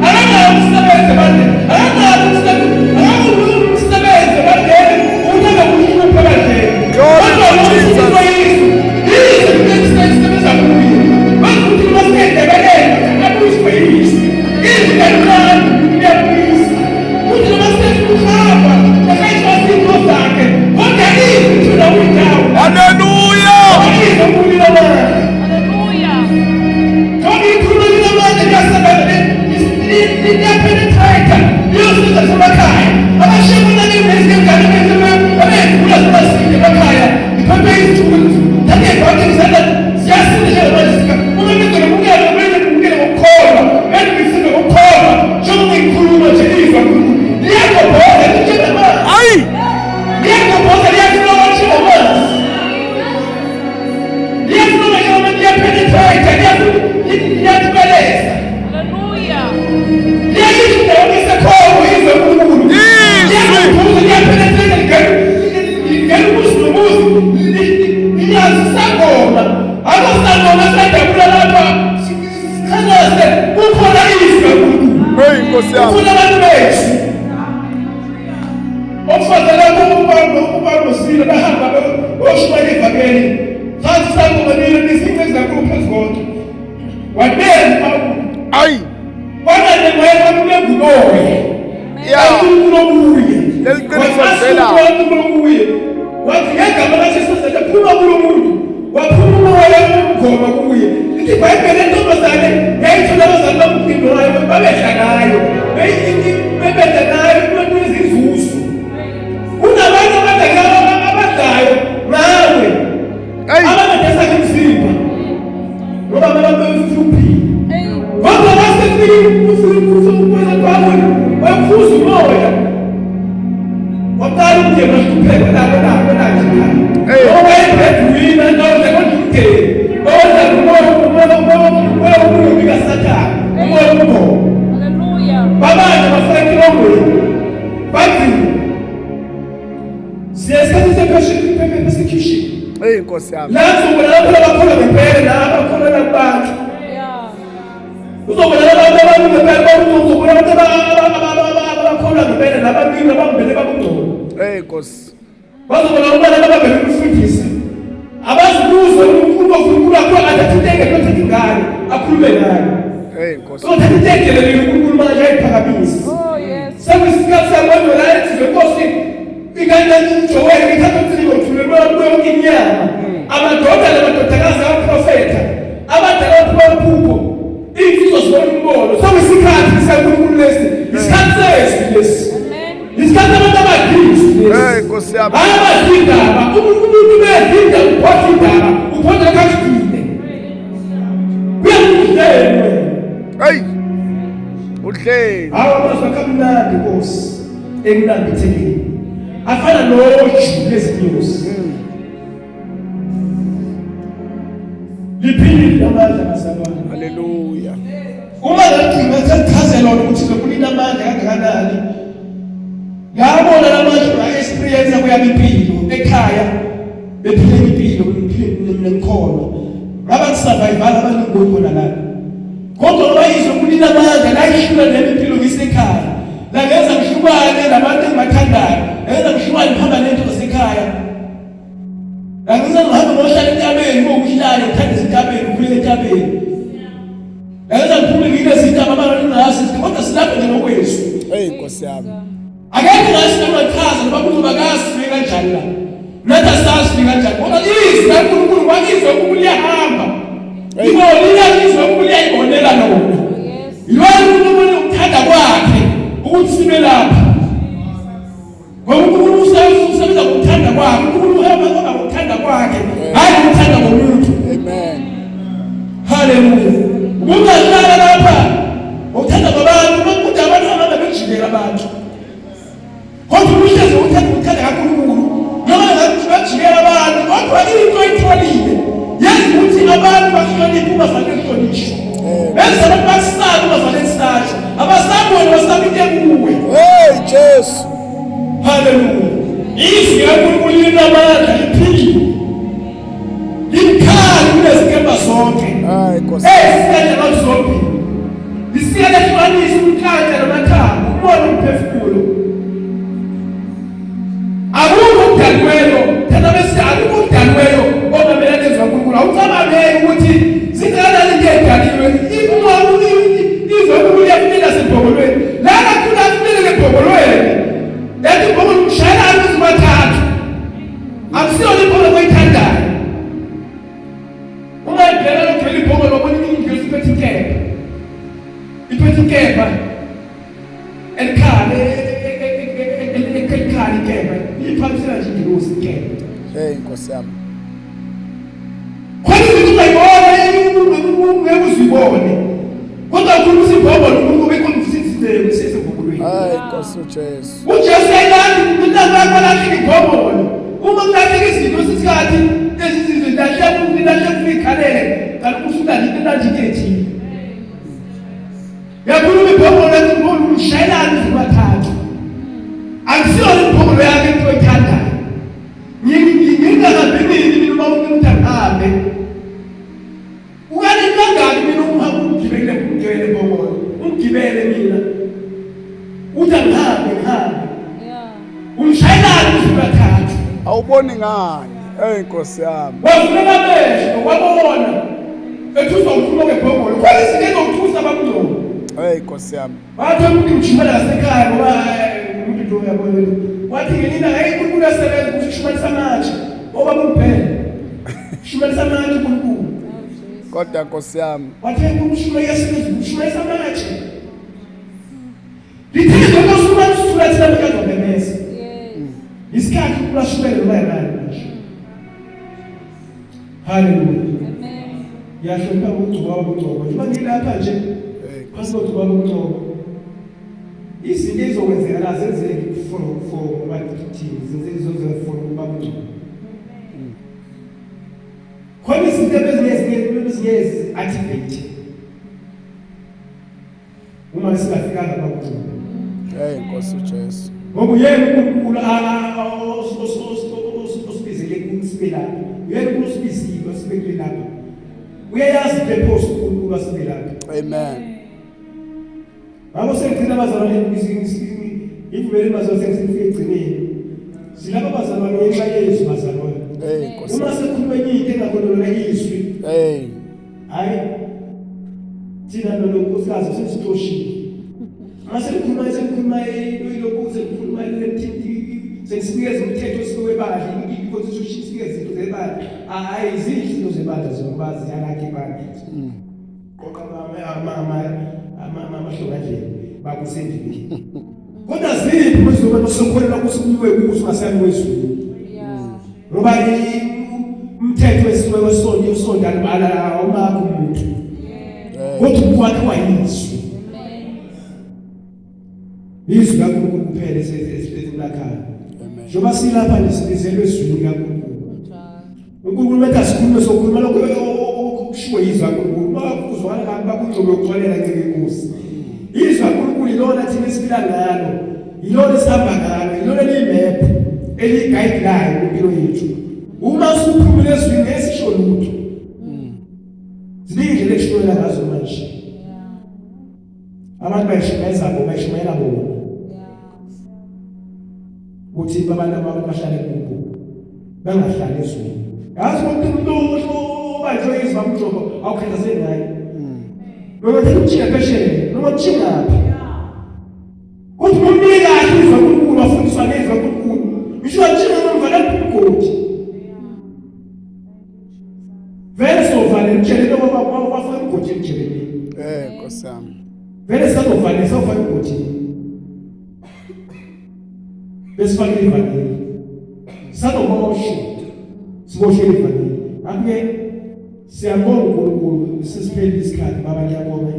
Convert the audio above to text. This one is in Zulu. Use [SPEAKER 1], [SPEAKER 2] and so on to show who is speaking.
[SPEAKER 1] Akanawo umsebenzi ebandleni, akanawo umsebenzi, akanawo umsebenzi ebandleni ukuthi angakuhlupha ebandleni.
[SPEAKER 2] Glory
[SPEAKER 1] Kodwa
[SPEAKER 2] to Jesus.
[SPEAKER 1] usindiswa yiZwi, izwi lisebenza kuye. Bathi uma siyendebeleni, abuyiswe yizwi. Izwi kancane liyabuyisa. Kuthi noma sesikuhamba, sesayiswa izinto zakhe, kodwa izwi lithula kuyindawo.
[SPEAKER 2] Haleluya.
[SPEAKER 1] Izwi okulila amandla.
[SPEAKER 3] Hallelujah.
[SPEAKER 1] Ngoba ikhuluma linamandla liyasebenza, liyapenetrate, liyosiza emakhaya. Abashiye bona nezingane abeyigula zabasinde emakhaya, iphephe izithunzi, thathe ibhange izandla ziyasinda njengamanje sika. Uma nizolumukela, kumele nimukele ngokukholwa, enibisinde ngokukholwa, njengoba ngikhuluma nje izwa uNkulunkulu. Liyagobhoza, linjengamanzi.
[SPEAKER 2] Ayi.
[SPEAKER 1] Liyagobhoza, liyakhuluma njengamanzi. Liyakhuluma njengamanzi, liyapenetrate, liyathubeleza.
[SPEAKER 3] Hallelujah.
[SPEAKER 1] Liyayisho indawo esekhona izwe uNkulunkulu.
[SPEAKER 2] Izwi.
[SPEAKER 1] Liyakhuphuza, liyapenetrate, lingena umuzi nomuzi, liyazi isangoma. Akusangoma esadabula lapha, sikhalase, kukhona izwi uNkulunkulu.
[SPEAKER 2] Hey Nkosi yami.
[SPEAKER 1] Kukhona abantu bethu. Okufanele ukuba nosilo bahamba bayoshumayela ivangeli. Thatha isangoma nile nizinto ezakhulu phezu konke. Wanele uPawulu.
[SPEAKER 2] Ayi.
[SPEAKER 1] Kwanele waye ngumoya.
[SPEAKER 2] Ya.
[SPEAKER 1] uNkulunkulu obuye.
[SPEAKER 2] Leli qiniso livela.
[SPEAKER 1] uNkulunkulu obuye. Wathi ngegama kaJesu Kristu phuma kulo muntu. Waphuma umoya umgoma kuye. Lithi iBhayibheli lentombazane yayithola abazali bamgcino wayo babedla ngayo. Bebedla ngayo kubantu izinzuzo. Kunabantu abadla abadlayo ngawe.
[SPEAKER 2] Ayi.
[SPEAKER 1] Abadla imizimba. Ngoba abantu befuphi.
[SPEAKER 3] Hey.
[SPEAKER 1] Kodwa wasefika kwakho waphuza umoya. Waqala umndeni wahlupheka nako nako nako.
[SPEAKER 2] Hey.
[SPEAKER 1] Owayebreadwinner nodla kodwa umndeni. Odla umoya umoya umoya umoya omubi kaSathane. Umoya omgomo.
[SPEAKER 3] Hallelujah.
[SPEAKER 1] Babanje bafaka etilongweni. Bagcina. Siyesikhathi se-persecution.
[SPEAKER 2] Hey Nkosi yami.
[SPEAKER 1] La uzobona lapho abakholwa ngempela nabakholwa kubantu.
[SPEAKER 3] Yeah.
[SPEAKER 1] Uzobona abantu abangempela uzobona abantu abakholwa ngempela nabamile abambele babungcono.
[SPEAKER 2] Hey Nkosi.
[SPEAKER 1] Bazobona ukubana ababele umfundisi. Abazibuze uNkulunkulu uNkulunkulu akho athathe intenge othatha ingane akhulume naye.
[SPEAKER 2] Hey Nkosi.
[SPEAKER 1] Othatha intenge le uNkulunkulu manje ayiphakamisa.
[SPEAKER 3] Oh yes.
[SPEAKER 1] Sekuyisikhathi sabantu la ethi lenkosi ingane uJoel ithatha umcimbi othulelwe yonke inyama. Amadoda namadodakazi abaprofetha, abadala baphuma amaphupho, insizwa zibona umbono. Sekuyisikhathi sikaNkulunkulu lesi, isikhathi sezwi lesi.
[SPEAKER 3] Amen.
[SPEAKER 1] Isikhathi abantu abadlisi lesi.
[SPEAKER 2] Hey Nkosi yami.
[SPEAKER 1] Hayi abadla indaba, umuntu bedla indaba uphotha indaba, uphotha kakuhle. Kuyakudlelwe.
[SPEAKER 2] Hey. Udleni.
[SPEAKER 1] Hawu amazwi akho amnandi Nkosi ekunambithekeni. Afana noju lezinyosi. Liphilile amandla bazalwane.
[SPEAKER 2] Hallelujah.
[SPEAKER 1] Uma ngagcina sekuchazela ukuthi lokulina amandla kangakanani. Ngabona lamandla nga experience kuyami impilo ekhaya bephile impilo ngiphile nemkhono. Ngaba ngisurvive abaningi khona la. Kodwa wayizwe kulina amandla layihlula nemi impilo ngisekhaya. La ngenza ngihlukane nabantu engibathandayo. Ngenza ngihlukane ngihamba nento zasekhaya. La ngenza ngihambe ngohlala entabeni ngokuhlala ngithanda izintabeni ngikhulele entabeni. Ngenza ngiphume ngilezintaba abantu ngazi kodwa silapha nje ngokwethu.
[SPEAKER 2] Hey Nkosi yami.
[SPEAKER 1] Akekho ngathi namachaza noma kuzoba kasifike kanjani la. Nathi asazi sifike kanjani ngoba izwi kaNkulunkulu kwakizwe ukuba liyahamba. Ibonile izwi ukuba liyayibonela lona.
[SPEAKER 3] Yes.
[SPEAKER 1] Yilona uNkulunkulu ukuthanda kwakhe ukuthi sibe lapha. Ngoba uNkulunkulu usebenza ngokuthanda kwakhe. uNkulunkulu uhamba ngoba ngokuthanda kwakhe, hayi ngokuthanda komuntu.
[SPEAKER 2] Amen.
[SPEAKER 1] Haleluya. Ungahlala lapha ngokuthanda kwabantu, kodwa abantu abahamba bejikela abantu. Kodwa uhlezi uthanda ukuthanda kaNkulunkulu. Noma ngathi bajikela abantu, kodwa into oyitholile yenza ukuthi abantu bahloniphe uma fanele kuhlonishwe. Benza abantu basabe uma fanele kusatshwe. Abasabi wena basaba into ekuwe.
[SPEAKER 2] Hey Jesu.
[SPEAKER 1] Haleluya. Izwi likaNkulunkulu linamandla liphilile. Libukhali kunezinkemba zonke.
[SPEAKER 2] Hayi Nkosi.
[SPEAKER 1] Ezisika njengazombili. Lisika lehlukanisa Umkhanka namathambo, umoya nomphefumulo. Akukho okudaliweyo, thina bese akukho okudaliweyo ongamelana nezwi kaNkulunkulu. Awucabangeki ukuthi zingakanani into edaliwe. Izwi kaNkulunkulu liyafinyelela nasebhongolweni. La kakhulu afinyelela ebhongolweni. Yathi ibhongolo umshayela amazuba mathathu. Akusiyona ibhongolo oyithandayo. Uma ibheka lokugcwele ibhongolo wabona indlu isiphethe inkemba. Iphethe inkemba. Elikhali elikhali inkemba. Iphakisela nje ingilosi inkemba.
[SPEAKER 2] Hey Nkosi yami.
[SPEAKER 1] Khona izinto ungayibona ungeke uzibone. Kodwa ukhuluma isibhongolo uNkulunkulu bekhona isizwe
[SPEAKER 2] Hayi Nkosi uJesu.
[SPEAKER 1] uJesu uyayilanda umntana wakho alahleke ibhongolo. Uma kulahleka izinto isikhathi lezi zinto zilahleka umuntu ilahleka uyikhalele kanti usuka into elanje into ethile. Yakhuluma ibhongolo ethi ibhongolo ushayelana izibathathu. Akusiyona ibhongolo yakhe into oyithandayo. Ngingakabi nini mina uma umuntu angihambe. Ukani kangaki mina uma ungigibele ungigibele bhongolo. Ungigibele mina. Uthi angihambe ngihambe.
[SPEAKER 3] Yeah.
[SPEAKER 1] Umshayelana izibathathu.
[SPEAKER 2] Awuboni ngani? Hey Nkosi yami.
[SPEAKER 1] Wavuleka amehlo wabona. Ethuswa ukhuluma ngebhongolo. Khona izinto ezokuthusa abamngcono.
[SPEAKER 2] Hey Nkosi yami.
[SPEAKER 1] Wathi umuntu ngishumela ngasekhaya ngoba umuntu nje uyabona. Wathi ngelina hayi uNkulunkulu uyasebenza ukuthi ushumayelisa amatshe. Oba kuphela. Shumayelisa amatshe uNkulunkulu.
[SPEAKER 2] Kodwa Nkosi yami.
[SPEAKER 1] Wathi uNkulunkulu ushumayela uyasebenza ushumayelisa amatshe. Lithe lokho usuma usula thina bekazophemeza.
[SPEAKER 3] Yes.
[SPEAKER 1] Isikhathi uNkulunkulu ashumayele noma yabani manje. Hallelujah.
[SPEAKER 3] Amen.
[SPEAKER 1] Ngiyahlonipha ukugcoba ukugcoba. Njengoba ngilapha nje
[SPEAKER 2] Hey
[SPEAKER 1] phansi kokugcoba ukugcoba. Izinto ezizokwenzeka la zenzeki for ngoba thini zenzeki zizozenzeka for ukuba kugcoba. Khona izinto ezinye ezinye activate. Uma singafikanga kwakugcoba.
[SPEAKER 2] Hey Nkosi uJesu.
[SPEAKER 1] Ngoba uyena uNkulunkulu osibizele ukuthi sibe lapha. Uyena uNkulunkulu osibizile osibekile lapha. Uyayazi ipurpose uNkulunkulu asibe lapha.
[SPEAKER 2] Amen.
[SPEAKER 1] Ngakho sengigcina abazalwane ivumele bazalwane sengifike ekugcineni. Silapha bazalwane ngenxa yezwi bazalwane.
[SPEAKER 2] Hey Nkosi.
[SPEAKER 1] Uma sekukhuluma enye into engakhonolona izwi,
[SPEAKER 2] Hey.
[SPEAKER 1] hayi thina nonkosikazi sesixoshile. Uma sekukhuluma sekukhuluma ilokhu sekukhuluma lemthinti sesinikeza umthetho webandla i-constitution sinikeza izinto zebandla. Hayi izinto izinto zebandla zokuba ziyalakha ibandla. Qoqa amahlongandlebe bakusendlini. Kodwa ziphi kuzoba nosokholelwa ukuthi kuyiwe kuso ngasani wezulu.
[SPEAKER 3] Yeah.
[SPEAKER 1] Ngoba umthetho wesiwe wesonto usonto alibala awumakho umuntu.
[SPEAKER 2] Hey.
[SPEAKER 1] Kodwa ukwakhiwa yizwi.
[SPEAKER 3] Amen.
[SPEAKER 1] Izwi kaNkulunkulu kuphela esimlakhayo.
[SPEAKER 2] Amen.
[SPEAKER 1] Njengoba silapha nje sibizelwe ezwini likaNkulunkulu.
[SPEAKER 3] Njalo.
[SPEAKER 1] uNkulunkulu methi asikhulume sokhuluma lokho okushiwo yizwi kaNkulunkulu. Bakuzwakala kabi bakungcobo yokuxolela nceke inkosi. Izwi kaNkulunkulu ilona thina esiphila ngalo. Ilona esihamba ngalo, ilona eliyimephu eliyi-guideline kwimpilo yethu. Uma usuphumile ezwini ngeke sisho lutho. Ziningi indlela esishumayela ngazo manje. Abantu bayishumayeza bona, bayishumayela bona. Ukuthi abantu abantu bahlale kubo. Bangahlali ezweni. Yazi ukuthi umuntu obanjwe izwi bamgcobo awukhathazeki ngaye. Noma uthi phesheya, noma uthingaphi. Kodwa umnike kahle izwi kaNkulunkulu wafundiswa ngezwi kaNkulunkulu. Ngisho wathinga noma valele umgodi. Vele sovalele utshele ngoba wafaka umgodi emjebeni.
[SPEAKER 2] Eh Nkosi yami.
[SPEAKER 1] Vele sazovalele sofaka umgodi. Besifake ivangeli. Sazoboshwa. Siboshwe ivangeli. Ngakho-ke siyabonga uNkulunkulu sesiphelile isikhathi baba ngiyabonga.